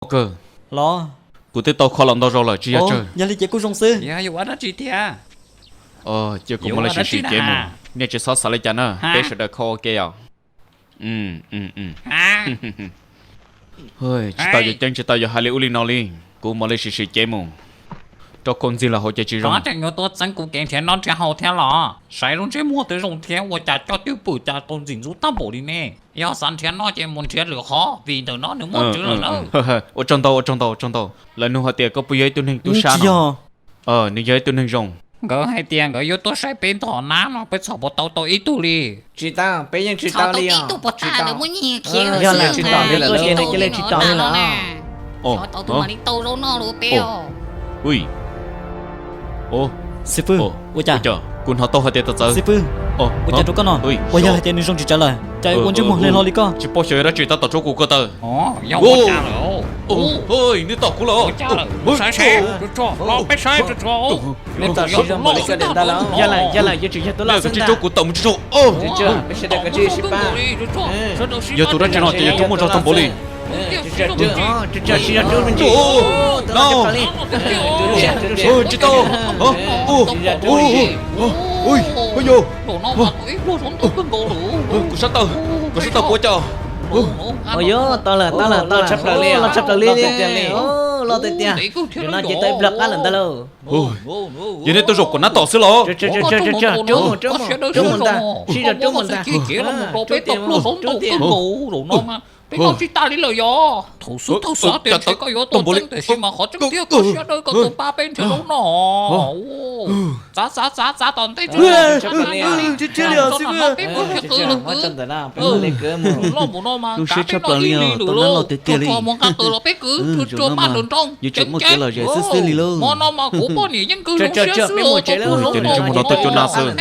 Kawg los, kuv twb tau kho los ntau zaus lawm tsis yog tsawg. Yog li ces kuj zoo xwb. Cia kuv mam li sim sim cev mus, nej tsis txhob xav li cas na, peb sawv daws kho ua ke os. Tsis tau yuav ceeb tsis tau yuav hais li ub li no li, kuv mam li sim sim cev mus. Rau khau ntxig los hauv ces tsis zoo. Tseem yuav tuaj txeeb kuv kev nrhiav noj nrhiav haus thiab los? Saib lub ntsej muag twb zoo thiab ua cas coj twj pwm cas tau ntxim ntxub tag npaum li ne. Yog xav nrhiav noj ces mus nrhiav lwm qhov vim ntawm no nws muaj tswv lawm na. Ua tsaug ntau, ua tsaug ntau, ua tsaug ntau. Lawv nug hais tias koj puas yog ib tug neeg tub sab no? Nws yog ib tug neeg zoo. Nkawd hais tias nkawd yuav tuaj saib peb tom nab no peb txhom puas tau tau ib tug li. Tsis tau, peb yeej tsis tau li os. Tsis tau. Yog lawm tsis tom li lawm, tuaj ces nws cia li tsis tom li lawm. Tau tus mam li tau zaub noj los peb os. Xib fwb, ua cas? Kuv hnov tau hais tias txawv txawv. Xib fwb, ua cas rau koj no? Uas yog hais tias nws zoo tsis tsawv lawm cas ua ntsej muag hle hlo li koj? Tsis paub xyov yog dab tsi tab tom rau kuv ko taw. Nws tom kuv lawm. Peb saib, yog lawm, yog lawm, yuav tsum yog tus loj xwb ntag. Peb sawv daws kav tsij sib pab. Yog tus dab tsi no ces yuav rub muaj zog tag npaum li. Tsis tau. Kuv sab taw, kuv sab taw puas cas? Ua yog tau lawm, tau lawm, tau lawm, tshaj plaws li, loj tshaj plaws li, loj tiag tiag. Nim no ces tau ib plag qab lawm ntag lauj. Yog nej tuaj zaum kuv nab tom xwb los? Rub mus, rub mus ntag, sib zog rub mus ntag. Rub tiag, rub tiag. Peb tau tsis tas li lawm yog. Thaum xub thawj xav tias ntshe koj yuav tuaj txeeb tiam sis mas qhov tseeb tiag koj siab dawb koj tuaj pab peb nrhiav zaub noj. Txav txav txav txav tom ntej, peb mus nrhiav qw lawm. Loj mus no mas kav peb noj ib li lawm, mus nqa qw los peb kwv rua maj lwm nroog ceev ceev. Hmo no mas kuv poj niam yeej kawg zoo siab xwb os, tau tuaj zaub noj.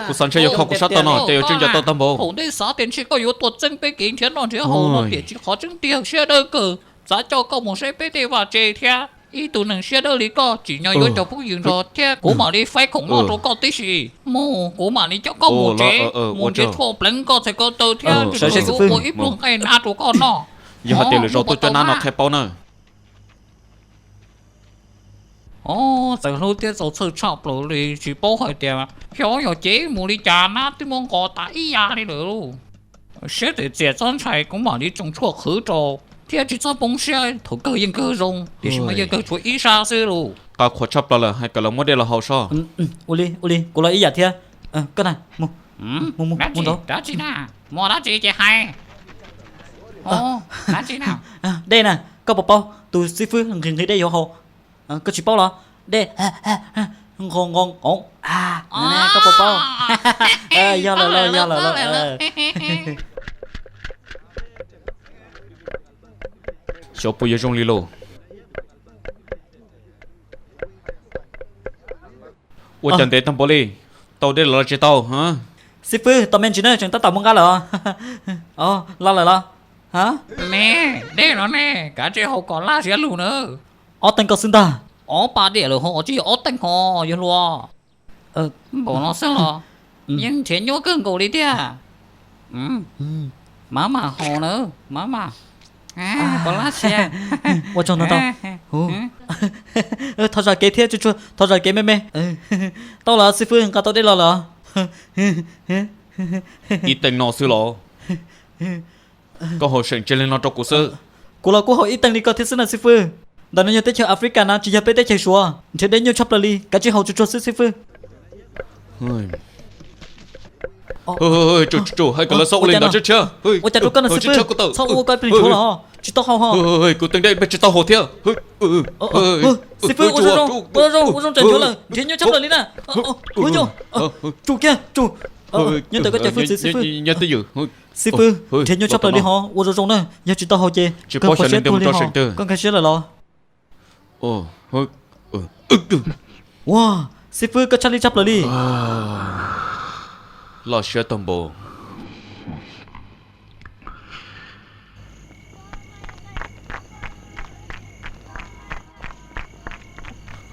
Kuv xav ntshe yuav kho kuv sab taw no ces yuav tsw nco tau tag npaum. Thaum ntej xav tias ntshe koj yuav tuaj txeeb peb kev nrhiav noj nrhiav haus no tiam sis qhov tseeb tiag siab dawb kawg. Txav coj koj mus saib peb tej vaj tse thiab. Ib tug neeg siab dawb li koj tsim nyog yuav cov phooj ywg nrog thiab, kuv mam li faib khoom noj rau koj tib si. Mus, kuv mam li coj koj mus tsev, mus nrhiav tshuaj pleev koj txhais ko taw thiab ua ib pluag nqaij nab rau koj noj. Yog hais tias lwm zaus tuaj cov nab no qhia paub na. Txawm hlub thiab txaus txhawj tshaj plaws li, tsis paub hais tias xyov yog cev mus li cas nab twb muab nqos tas ib yam li lawm lauj. Siab txias txias txhob ntshai, kuv mam li tsoos tshuaj qhwv rau thiab tsis txhob poob siab, thaum kawg yeej kawg zoo tiam sis mas yeej kawg tshuav ib sab xwb lauj. Qab qhuas tshaj plaws lawm, hais kom lawv muab dej los haus soj. Ua li, ua li, kuv los ib yam thiab. Koj na, mus, mus, mus, mus ntawd. Dab tsi na? Muaj dab tsi ces hais. Dej na, koj puas paub tus xib fwb nqhis nqhis dej yuav haus? Koj tsis paub los? Dej nqos nqos nqos, koj puas paub? Yog lawm lauj, yog lawm lauj. Xyov puas yuav zoo li lauj. Ua cas ntev tag npaum li, tau dej los los tsis tau? Xib fwb, tos me ntsis na, tseem tab tom mus nqa lawm os. Los lawm los? Me, dej no ne, kav tsij haus kom laj siab lug na. Ob teev ko xwb ntag. Ob pab diam lawm ho tsis yog ob teev ho, yog luag. Npaum no xwb los yeej nrhiav nyuaj kawg nkaus li tiag. Mab mam haus na, mab mam. Kom laj siab. Ua tsaug ntau ntau. Thov zam kev thiab, tsuag tsuag thov zam kev me me. Tau lawm xib fwb, nqa tau dej los lawm. Ib teev no xwb los? Koj haus seem tsis leeg no rau kuv xwb. Kuv los kuj haus ib teev li koj thiab xwb na xib fwb. Ntawm no yog teb chaws Africa na, tsis yog peb teb chaws Suav. Nrhiav dej nyuaj tshaj plaws li, kav tsij haus tsuag tsuag xwb xib fwb. Hais kom lawv xav ua li ntawd tshiab tshiab. Ua cas rau koj no xib fwb, txhob ua koj ib pliag nchuav los, tsis tau haus ho. Kuv teev dej peb tsis tau haus thiab. Xib fwb, ua zoo zoo, ua zoo zoo, ua zoo tsam nchuav lawm, nrhiav nyuaj tshaj plaws li na. Tsum kiag, tsum. Nyob ntawm koj cov fwj txwv xib fwb. Xib fwb, nrhiav nyuaj tshaj plaws li ho, ua zoo zoo na, yog tsis tau haus ces kawg qhuav siab tuag li ho. Koj nkag siab lawm los? Ua, xib fwb, koj tshaj lij tshaj plaws li. Loj siab tag npaum.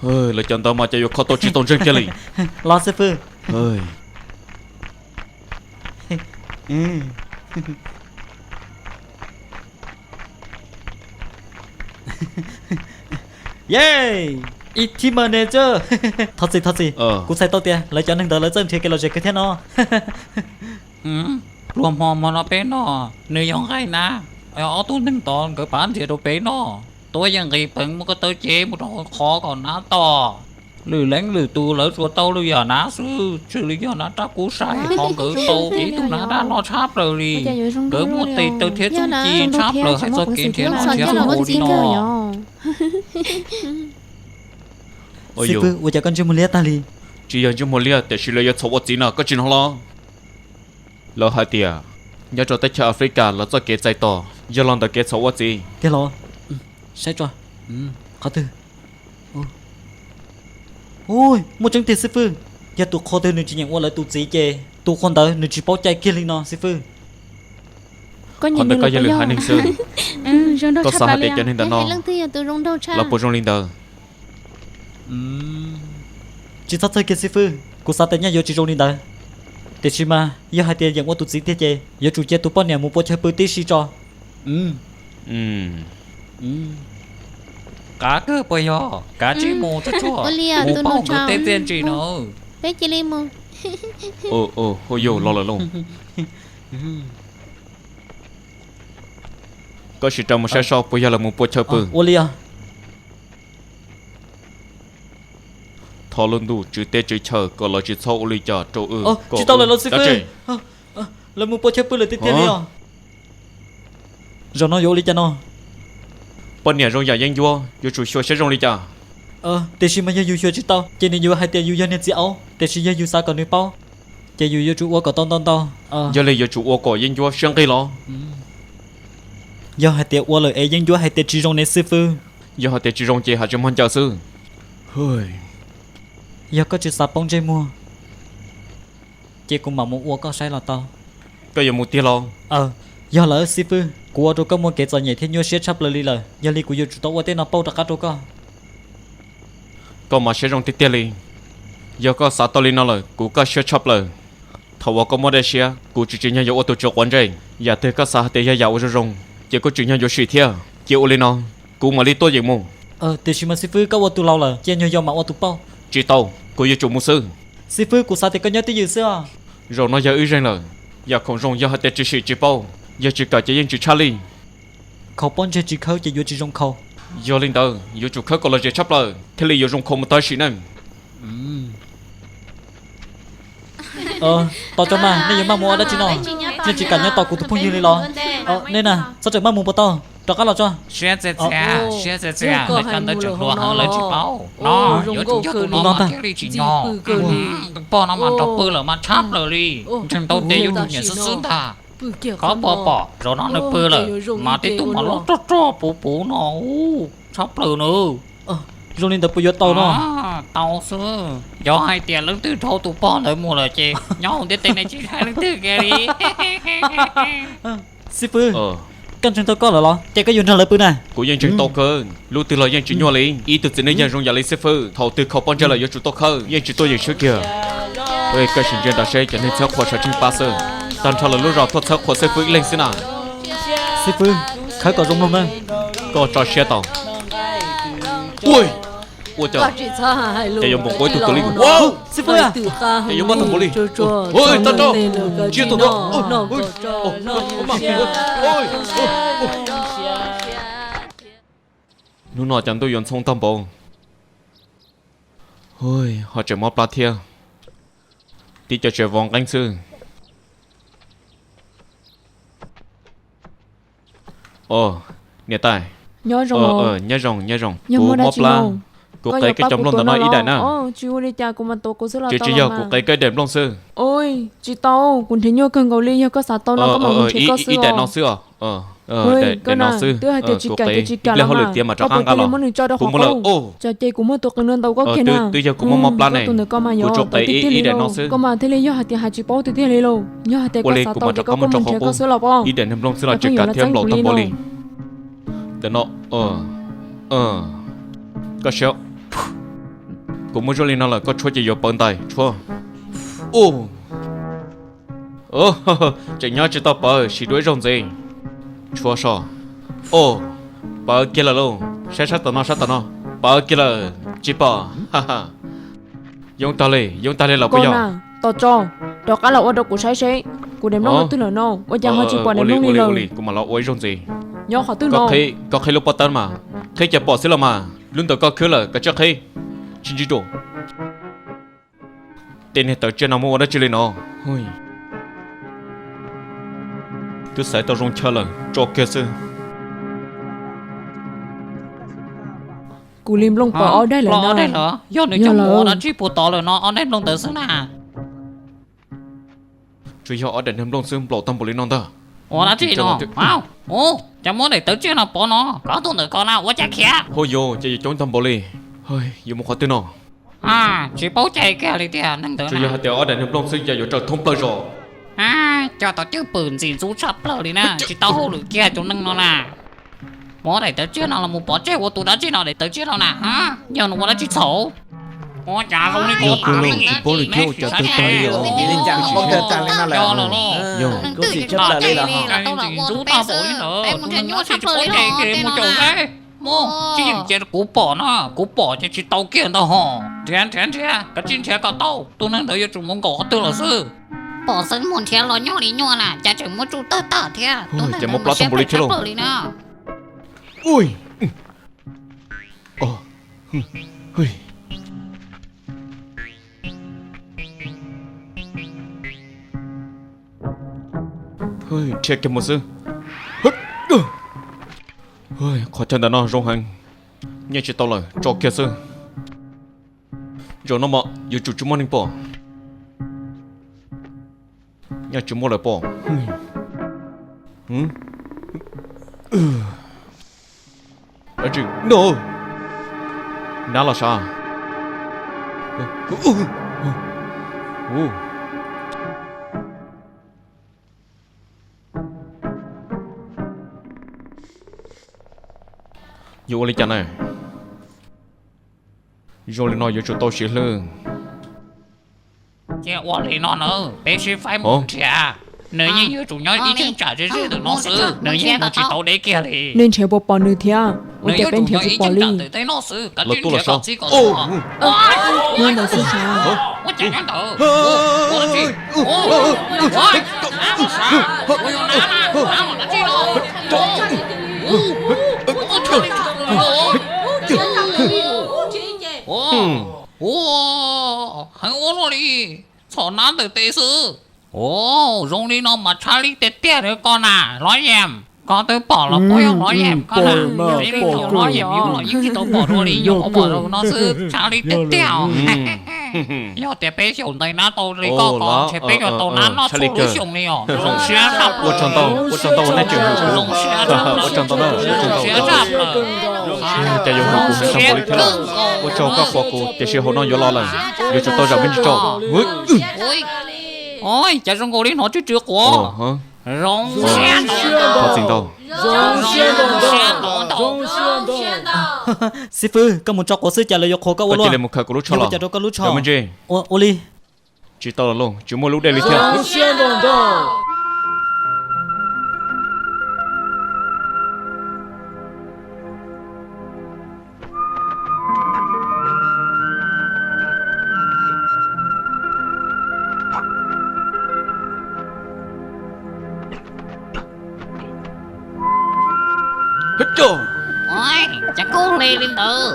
Lawv cov ntawd mas cas yuav kho tau tsis tau ntseeg kiag li. Los xib fwb. Ye, ib thib mas ne txawj. Thov txim, thov txim. Kuv txhais tau tias lawv cov neeg ntawd lawv txawj nrhiav kev lom zem kawg thiab no. Pluag hmo hmo no peb noj, nws yog nqaij nab, ob tug neeg tod nkawd pab nrhiav rau peb noj. Tuab yeej nqis peev muab koj taw cev mus rau hauv qhov kom nab tom. Lwm leej lwm tus lawv tsuas tau lwm yam nab xwb, tshwj li yog nab raj kub sai ho nkawd tau ib tug nab daj loj tshaj plaws li. Nkawd muaj tes taw thiab txuj ci tshaj plaws hais txoj kev nrhiav noj nrhiav haus li no. Xib fwb, ua cas koj ntsej muag liab tag li? Tsis yog ntsej muag liab tiam sis lawv yuav txhaum ua txiv no, koj tsis hnov los? Lawv hais tias nyob rau teb chaws Africa lawv txoj kev txais tos yog los ntawm kev txhaum ua txiv. Tiag los? Saib tso. Qhov twg? Ui, muaj tseeb tiag xib fwb. Yog tus qhua twg nws tsis nyeem ua lawv tus txiv ces tus qhua ntawd nws tsis paub cai kiag li no xib fwb. Qhov ntawd koj yog lwm haiv neeg xwb. Koj xav hais tias cov neeg ntawm no lawv puas zoo li ntawd? Tsis txhob txhawj kiag xib fwb, kuv xav tias nyaj yuav tsis zoo li ntawd. Tiam sis mas yog hais tias yeem ua tus txiv tiag ces yuav tsum cia tus poj niam mus pua chaw pw tib si tso. Qav kawg puas yog? Kav tsij mus tsuag tsuag, mus pauj nkawd tej txiaj ntsim no. Peb cia li mus. Hu yus los lawm lauj. Koj sim raws mus saib seb puas yog lawv mus pua chaw pw. Ua li os. Thov lub ntuj tswv teb tswv chaw kom lawv tsis txhob ua li cas rau wb. Tsis tau lawm los xib fwb. Lawv mus pua chaw pw lawm tiag tiag li os. Zaum no yuav ua li cas no? Poj niam zoo yam yeeb ncuab yuav tsum xyuas siab zoo li cas. Tiam sis mas yog yus xyuas tsis tau ces nws yuav hais tias yus yog niag txiv aub, tiam sis yog yus xav kom nws paub ces yus yuav tsum ua kom tau ntau ntau. Yog li yuav tsum ua kom yeeb ncuab siab nqig los? Yog hais tias ua lawm es yeeb ncuab hais tias tsis zoo ne xib fwb? Yog hais tias tsis zoo ces hais tsis muaj ncaws xwb. Yog koj tsis xav poob ntsej muag ces kuv mam mus ua koj saib los tau. Koj yuav mus tiag los? Yog lawm xib fwb, kuv ua rau koj muaj kev txom nyem thiab nyuaj siab tshaj plaws li lawm, yog li kuv yuav tsum tau ua tej no pauj rov qab rau koj. Koj mas siab zoo tiag tiag li. Yog koj xav tau li no lawm kuv kaj siab tshaj plaws. Thaum uas koj muaj dej siab kuv tsis tsim nyog yuav ua tus tswv quav ntsej. Yam twg koj xav hais tias yog yam uas zoo zoo ces kuj tsim nyog yuav sim thiab. Cia ua li no, kuv mam li tuaj yeem mus. Tiam sis mas xib fwb, koj ua tus laus lawm, cia nyuag yau mam ua tus pauj. Tsis tau, kuv yuav tsum mus xwb. Xib fwb, kuv xav tias koj nyob twj ywm xwb os. Zaum no yog wb zeeg lawm, yam khoom zoo yog hais tias tsis sim tsis paub, yog tsis kawm ces yeej tsis tshaj li. Khaus pob ntseg tsis khawb ces yuav tsis zoo khaus. Yog li ntawd yuav tsum khawb kom lom zem tshaj plaws thiaj li yuav zoo khaus mus tag sim neej. Tos tso mas, nej yuav maj mus ua dab tsi no? Nej tsis kam nyob tos kuv tus phooj ywg li los? Nej na, txhob tseem maj mus puas tau? Rov qab los tso. Siab txias txias, siab txias txias, lawv cov ntawd tseem hluas heev lawv tsis paub no. Yuav tsum yog tus no mas thiaj li tsim nyog. Tus poj no mas nrog pw lawm mas tshab plaws li. Ntseeg tau tias yuav tsum nyiam xwb xwb ntag. Koj puas pom zaum no nws pw lawm mas tej tug mas loj rog rog puv puv no, tshab plaws na. Zoo li ntawd puas yuav tau no? Tau xwb, yog hais tias leej twg dhau tus poj ntawd mus lawm ces nyob hauv ntiaj teb no tsis saib leej twg kiag li. Xib fwb, koj ntseeg tau koj lawm los ces koj yuav nrog lawv pw na? Kuv yeej ntseeg tau kawg, lub twg los yeej tsis nyuaj li. Ib tug txiv neej yawg zoo yam li xib fwb thaum twg khaus pob ntseg lawm yuav tsum tuaj khawb, yeej tsis tuaj yeem swb kiag. Koj sim ntsia nrad seb cov neeg txhawb qhua sawv tsees pab xwb. Tag nrho lawv lub zos tuaj txhawb qhua xib fwb ib leeg xwb na. Xib fwb, khawb kom zoo mloog na. Koj tso siab tau. Ua cas ces yuav npau quav ib tug twg li. Xib fwb, ces yuav npau tag npaum li. Tag nrho, ntsia tus ntawd. Hnub no cas ntuj yuav ntxhoo tag npaum. Ho tseem mob plab thiab. Tib co tsev vov nqeeb xwb. Niam tais, nyob zoo, nyob zoo. Kuv mob plab, kuv qev koj cov nplooj ntawm no ib daim na. Tsis, tsis yog, kuv qev koj ib daim nplooj xwb. Tsis tau, kuv nrhiav nyuaj kawg nkaus li, yog koj xav tau no koj mam mus nrhiav koj xwb. Ib daim no xwb os. Daim no xwb, kuv qev ib pliag hauj lwm tiav mas rov qab nqa los. Kuv mus lawm. Tso ces kuv muaj tus qev no ntau koj kiag na. Twb yog kuv mob mob plab ne, kuv tsuas qev ib daim no xwb. Koj mas thiaj li yog hais tias hais tsis paub tiag tiag li lauj. Yog hais tias koj xav tau ces koj kuj mus nrhiav koj xwb los pom. Ib daim nplooj xwb los tseem kam thiab nplaum tag npaum li. Daim no, koj siab. Kuv muab zuaj li no lawm koj tshuab ces yuav pawv ntais, tshuab. Tseem nyob tsis tau pawv, sim dua ib zaug ntxiv. Tshuab so. Pawv kiag lawm lauj. Saib sab tom no, sab tom no. Pov kiag lawm, tsis pom. Yoob tag li, yoob tag li los puas yog? Tom tso, rov qab los ua rau kuv saib seb kuv daim nplooj twg lawm no, ua cas ho tsis pom daim nplooj li lawm? Kuv mam los ua ib zaug ntxiv. Nyob qhov twg no? Koj qhib lub pob tawb mas, qhib ces pom xwb los mas. Lub ntawm koj khwb lawm, kav tsij qhib, tsis ntsib ru. Tej niag tawv tsiaj no muaj ua dab tsi li no? Twb xaiv tau zoo chaw lawm, tso kiag xwb. Kuv li nplooj pom ob daim lawm. Yog nws coj mus ua dab tsi puas tod lawm no, ob daim nplooj ntawd xwb na. Tsuas yog ob daim niag nplooj xwb, nplaum tag npaum li no ntag. Ua dab tsi no? Cas muab daim tawv tsiaj no pov no, koj tus ntawm ko na ua cas khiav? Hauj yus, cas yuav coob tag npaum li. Yuav mus qhov twg no? Tsis paub cai kiag li tiag neeg ntawd. Tsuas yog hais tias ob daim niag nplooj xwb cas yuav raws thoob plaws zos. Cov tom cwj pwm ntxim ntxub tshaj plaws li na, tsis tau hauj lwm kiag tus neeg no na. Muab daim tawv tsiaj no los mus pov tseg ua tus dab tsi no daim tawv tsiaj no na? Yog nws ua dab tsi txhaum? Ua cas zoo li ko tsis paub li thiab, ua cas tawg tag li os. Ntxim ntxub tag npaum li ntawd, tus neeg no tsis paub cai kiag, mus caum saib. Mus, tsis yeem cia kuv pom no, kuv pom ces tsis tau kiag ntag ho. Nrhiav nrhiav nrhiav, kav tsij nrhiav kom tau, tus neeg ntawd yuav tsum mus nkaum qhov twg lawm xwb. Pom xeeb mus nrhiav los nyuaj li nyuaj na, cas tseem muab tsuj tawg tag thiab. Tus neeg ntawd mus siab phem tshaj plaws li na. Nrhiav kiag mus xwb. Qhov chaw ntawm no zoo heev. Nyiaj tsis tau lawm, tso kiag xwb. Zaum no mas yuav tsum tsis muaj neeg pom. Nyiaj tsis muaj lawm pom. Nab los sav. Yuav ua li cas na? Zoo li no yuav tsum tau siv hlwb. Ces ua li no na, peb sib faib mus nrhiav. Nws yeej yuav tsum nyob ib cheeb tsam ze ze ntawm no xwb, nws yeej mus tsis tau deb kiag li. Nej nrhiav puas pom nws thiab? Ua cas peb nrhiav tsis pom li? Nyob ntawd xwb sav. Heev ua luaj li, txhom nab ntawm tes xwb. Zoo li no mas tshab li tiag tiag li koj na, Lob Yam. Koj twb pom los puas yog Lob Yam koj na? Yog li no Lob Yam yus los yeej tsis tau pom dua li, yog pom no xwb, tshab li tiag tiag. Yog tias peb xyaum ntais nab tau li koj ko ntshe peb yuav tau nab noj txhua lub xyoo li os. Zoo siab tshaj plaws. Ua tsaug ntau, ua tsaug ntau nej tseem hwm kuv. Ua tsaug ntau na, ua tsaug ntau. Cas yuav hwm kuv heev tag npaum li thiab lauj. Ua tsaug koj qhuas kuv, tiam sis hauv no yuav los lawm, yuav tsum tau zam me ntsis tso. Ua cas zoo nkaus li hnov tsw tsw quav. Zoo siab ntau. Thov txim ntau. Xib fwb, koj mus tso quav xwb cas lawv yuav qhuas koj ua luaj? Mus khaws kuv lub tsho los. Ua li. Tsis tau los lauj, tsis muaj lub dej li thiab. Cas koj hle li ntawd?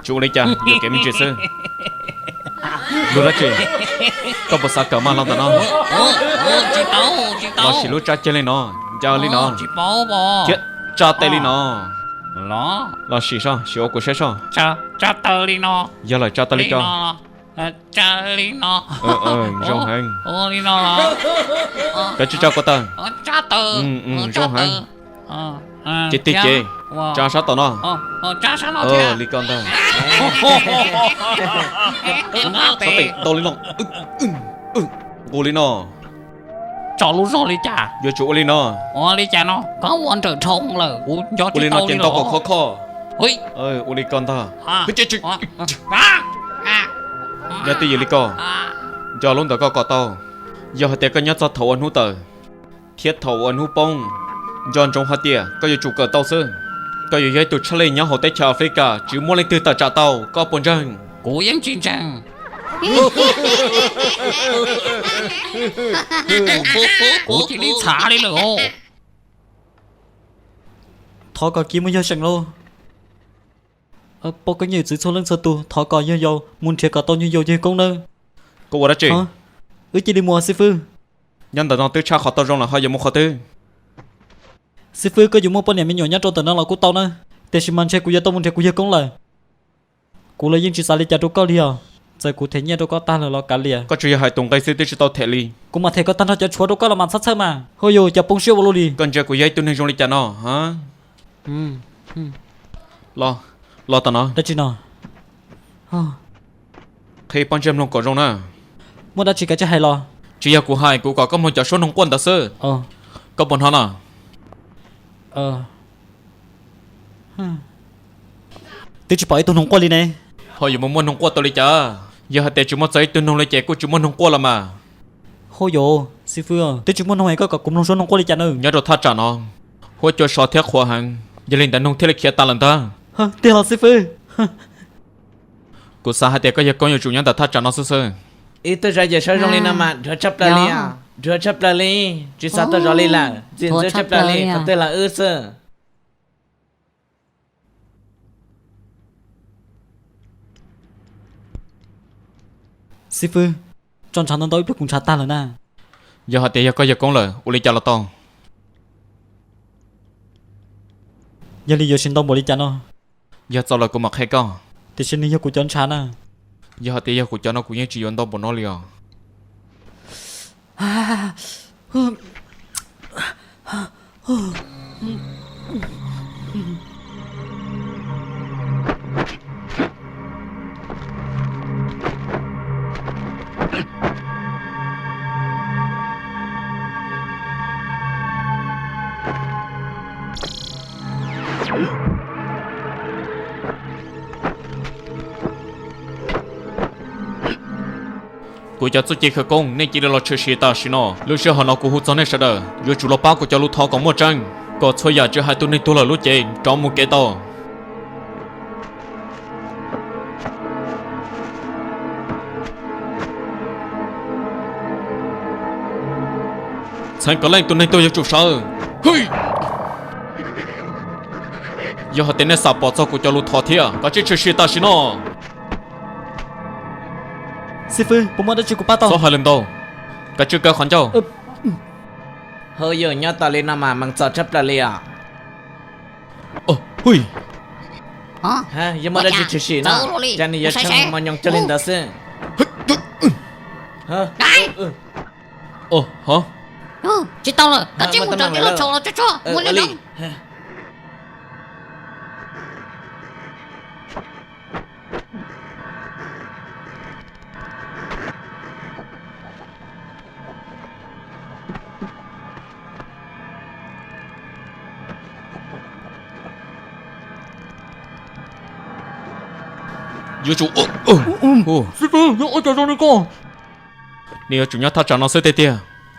Tsis ua li cas, yuam kev me ntsis xwb. Luag dab tsi? Koj puas xav kawm maj hlo ntawm no? Los sim lub tsab ceg li no, ncaws li no, thiab tsa tes li no. Los sim soj, sim ua kuv saib soj. Yog lawm, tsa taw li ko. Zoo heev. Kav tsij tsa ko taw. Zoo heev. Ces tig ces, tsa sab tom no. Li ko ntag. Sab tes tau li no. Nqus li no. Tso lub zog li cas? Yuav tsum ua li no. Ua li cas no? Koj ua nrawm dhau lawm, kuv nco tsis tau li los. Ua li no ces ntau kom khov kho. Ua li ko ntag. Nyob twj ywm li ko. Nco lub ntawm koj kom tau. Yog hais tias koj nyob txog thaum ua hnub tawm thiab thaum ua hnub poob, nco ntsoov hais tias koj yuav tsum kawm tau xwb. Koj yuav yog ib tug tshaj lij nyob hauv teb chaws Africa, tsis muaj leej twg tawm tsam tau, koj puas ntseeg? Kuv yeej tsis ntseeg. Kuv cia li txhav li lawm os. Thov kom kis mus yog seem lauj. Poj koob yawm txwv txhua leej txhua tus, thov kom yog yau mus nrhiav kom tau nyuag yaus yawg koob nawb. Koj ua dab tsi? Wb cia li mus xib fwb. Nyob ntawm no twb tshaj qhov tau zoo lawm, ho yuav mus qhov twg? Xib fwb, koj yuav muaj poj niam me nyuam nyob rau ntawm no los kuj tau na, tiam sis mas ntshe kuv yuav tau mus nrhiav kuv yawg koob lawm. Kuv los yeej tsis xav li cas rau koj li os, txawm kuv them nyiaj rau koj tag lawm los kav liam. Koj tsuas yog hais tus nqi xwb twb tsis tau them li. Kuv mam them kom tag nrho cov tshuav rau koj los mam txhob txhawj mas. Hauj yus, cas poob siab ua luaj li. Koj ntsia kuv yog ib tug neeg zoo li cas no? Los, los tom no. Dab tsi no? Qhib pob ntseg mloog kom zoo na. Muaj dab tsi kav tsij hais los. Tsis yog kuv hais, kuv kom koj mloog cov suab noog quaj ntawd xwb. Koj puas hnov no? Twb tsis pom ib tug noog quaj li ne. Ho yuav mus muaj noog quaj tau li cas? Yog hais tias tsis muaj txog ib tug noog li ces kuj tsis muaj noog quaj los mas. Hauj yus, xib fwb, twb tsis muaj noog es koj kom kuv mloog suab noog quaj li cas na? Nyob rau thaj tsam no, huab cua sov thiab qhuav heev, yog li ntawd noog thiaj li khiav tas lawm ntag. Tiag los xib fwb? Kuv xav hais tias koj yawg koob yuav tsum nyob ntawm thaj tsam no xwb xwb. Ib tug zov yawm saub zoo li no mas dhuav tshaj plaws li, dhuav tshaj plaws li, tsis xav tuaj zov li lawm, txim ntxub tshaj plaws li, qhov twg los wb xwb. Xib fwb, tso ntshav ntau ntau ib pliag kuv ntshav tag lawm na. Yog hais tias yog koj yawg koob lawm ua li cas los tau. Yog li yuav siv ntau npaum li cas no? Yog txaus lawm kuv mam qhia koj. Tiam sis nws yog kuv cov ntshav na. Yog hais tias yog kuv cov no kuv yeej tsis yuav ntau npaum no li os. Kuv cov txuj ci khawv koob nej cia li los tshwm sim tam sim no. Lub sij hawm no kuv hu txog nej sawv daws yuav tsum los pab kuv cov lus thov kom muaj tseeb, kom txhua yam tsis hais tus neeg tuag lawm lub cev rov mus kev tau. Txheem kom leej tus neeg tuag yuav tsum sawv. Yog hais tias nej xav pom txog kuv cov lus thov thiab, kav tsij tshwm sim tam sim no. Xib fwb, puas muaj dab tsi kuv pab tau? Txhob hais lus ntau, kav tsij kaw qhov ncauj. Hauj yus, nyob tos li no mas mees txom tshaj plaws li os. Yuav muaj dab tsi tshwm sim no, cas nws yuav tshee mos nyoos cuag li ntawd xwb. Tsis tau lawm, kav tsij mus raws kev los tshau los tsuag tsuag mus li no. Yuav tsum, xib fwb, yuav ua cas zoo li ko? Nws yuav tsum nyob thaj tsam no xwb tiag tiag,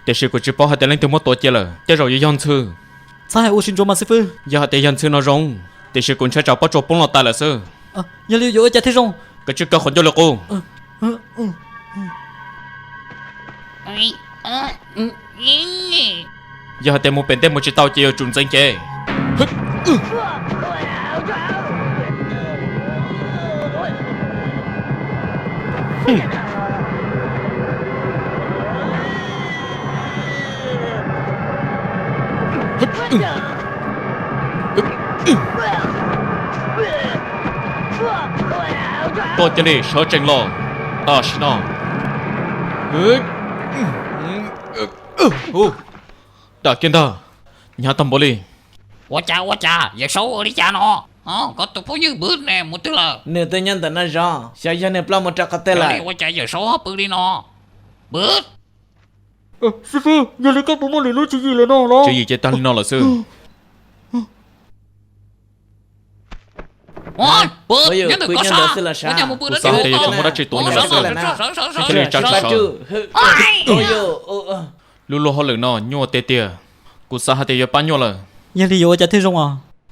tiam sis kuv tsis paub hais tias leej twg muab tuav cia lawm, tej zaum yuav yog Ntxhw. Txhob hais ua si ntsuav mas xib fwb. Yog hais tias yog Ntxhw no zoo, tiam sis kuv ntshai tsam pob tsuas poob los tas lawm xwb. Yog li yuav ua cas thiaj zoo? Kav tsij kaw qhov ncauj li qub. Yog hais tias mus pem ntej mus tsis tau ces yuav tsum ntxeev cev. Koj cia li sawv tsees los tam sim no. Dam kiag ntag, hnyav tag npaum li. Ua cas ua cas Yawm Saub ua li cas no? Koj tus phooj ywg Npwv ne mus twg lawm? Nws twb nyob ntawm no zov, xyov yog nws ploj mus rau qhov twg lawm. Ua cas Yawm Saub ho pw li no? Npwv. Xib fwb, yog li koj puas muaj lwm lub tswv yim lawm no los? Tswv yim ces tag li no lawm xwb. Nyob ntawm ko sav, kuv xav hais tias yuav tsum muaj dab tsi tuav nws los xwb. Thiaj li tsa tsis sawv. Lub luag hauj lwm no nyuaj tiag tiag, kuv xav hais tias yuav pab nyuaj lawm. Yog li yuav ua cas thiaj zoo os?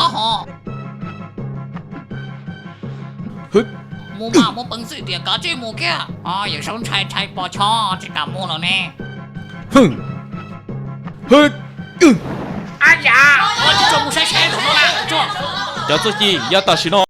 no hos. Mus mas muaj peev xwm tias kav tsij mus kiag. Yawm Saub ntshai ntshai pos chob tsis kam mus lawm ne. Cov txuj ci yav tam sim no